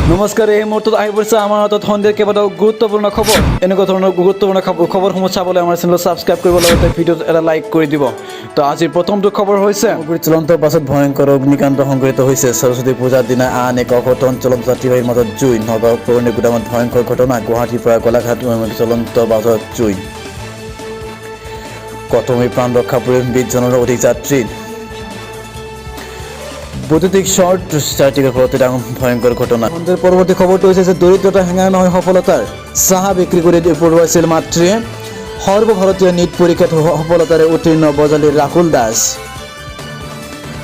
নমস্কাৰ, এই মুহূৰ্তত আহি পৰিছে আমাৰ হাতত সন্ধিয়াৰ কেইবাটাও গুৰুত্বপূৰ্ণ খবৰ। এনেকুৱা ধৰণৰ গুৰুত্বপূৰ্ণ খবৰসমূহ চাবলৈ আমাৰ চেনেলটো ছাবস্ক্ৰাইব কৰিব, লগতে ভিডিঅ'ত এটা লাইক কৰি দিব। তো আজিৰ প্ৰথমটো খবৰ হৈছে, চলন্ত বাছত ভয়ংকৰ অগ্নিকাণ্ড সংঘটিত হৈছে। সৰস্বতী পূজাৰ দিনা আন এক অঘটন। চলন্ত যাত্ৰীবাহীৰ মাজত জুই। নগাঁও পুৰণি গুদামত ভয়ংকৰ ঘটনা। গুৱাহাটীৰ পৰা গোলাঘাট চলন্ত বাছত জুই। কথমপি প্ৰাণ ৰক্ষা পৰিল 20 জনৰো অধিক যাত্ৰীৰ। বৈদ্যুতিক শ্বৰ্ট চাৰ্কিটৰ ফলতে ডাঙৰ ভয়ংকৰ ঘটনা। সন্ধিয়াৰ পৰৱৰ্তী খবৰটো হৈছে যে দৰিদ্ৰতা হেঙাৰ নহয় সফলতাৰ। চাহ বিক্ৰী কৰি পঢ়ুৱাইছিল মাতৃয়ে। সৰ্বভাৰতীয় নীট পৰীক্ষাত সফলতাৰে উত্তীৰ্ণ বজালীৰ ৰাহুল দাস।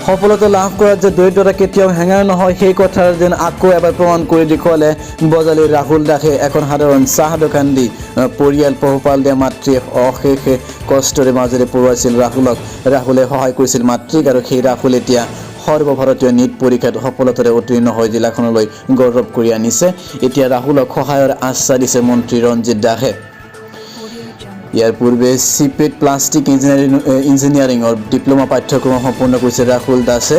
সফলতা লাভ কৰাত যে দৰিদ্ৰতা কেতিয়াও হেঙাৰ নহয়, সেই কথাৰ যেন আকৌ এবাৰ প্ৰমাণ কৰি দেখুৱালে বজালীৰ ৰাহুল দাসে। এখন সাধাৰণ চাহ দোকান দি পৰিয়াল পোহপাল দিয়া মাতৃয়ে অশেষ কষ্টৰে মাজেৰে পঢ়ুৱাইছিল ৰাহুলক। ৰাহুলে সহায় কৰিছিল মাতৃক আৰু সেই ৰাহুল এতিয়া সৰ্বভাৰতীয় নীট পৰীক্ষাত সফলতাৰে উত্তীৰ্ণ হৈ জিলাখনলৈ গৌৰৱ কৰি আনিছে। এতিয়া ৰাহুলক সহায়ৰ আশ্বাস দিছে মন্ত্ৰী ৰঞ্জিত দাসে। ইয়াৰ পূৰ্বে চিপেট প্লাষ্টিক ইঞ্জিনিয়াৰিঙৰ ডিপ্ল'মা পাঠ্যক্ৰম সম্পূৰ্ণ কৰিছে ৰাহুল দাসে।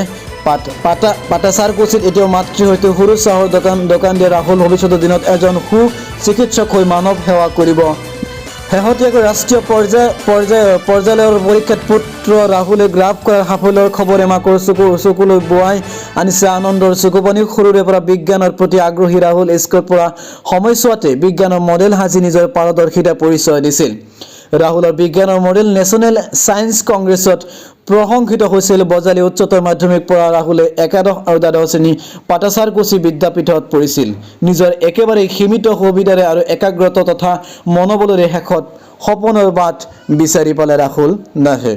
পাটাছাৰকুছিত এতিয়াও মাতৃৰ সৈতে সৰু চাহৰ দোকান দিয়া ৰাহুল ভৱিষ্যতৰ দিনত এজন সু চিকিৎসক হৈ মানৱ সেৱা কৰিব। শেহতীয়াকৈ ৰাষ্ট্ৰীয় পৰ্যায়ৰ পৰীক্ষাত পুত্ৰ ৰাহুলে লাভ কৰাৰ সাফল্যৰ খবৰে মাকৰ চকুলৈ বোৱাই আনিছে আনন্দৰ চকুপানী। সৰুৰে পৰা বিজ্ঞানৰ প্ৰতি আগ্ৰহী ৰাহুল স্কুলত পঢ়া সময়ছোৱাতে বিজ্ঞানৰ মডেল সাজি নিজৰ পাৰদৰ্শিতা পৰিচয় দিছিল। ৰাহুলৰ বিজ্ঞানৰ মডেল নেশ্যনেল ছায়েন্স কংগ্ৰেছত প্ৰশংসিত হৈছিল। বজালী উচ্চতৰ মাধ্যমিক পঢ়া ৰাহুলে একাদশ আৰু দ্বাদশ শ্ৰেণী পাটাছাৰকুছি বিদ্যাপীঠত পঢ়িছিল। নিজৰ একেবাৰে সীমিত সুবিধাৰে আৰু একাগ্ৰতা তথা মনোবলেৰে শেষত সপোনৰ বাট বিচাৰি পালে ৰাহুল দাসে।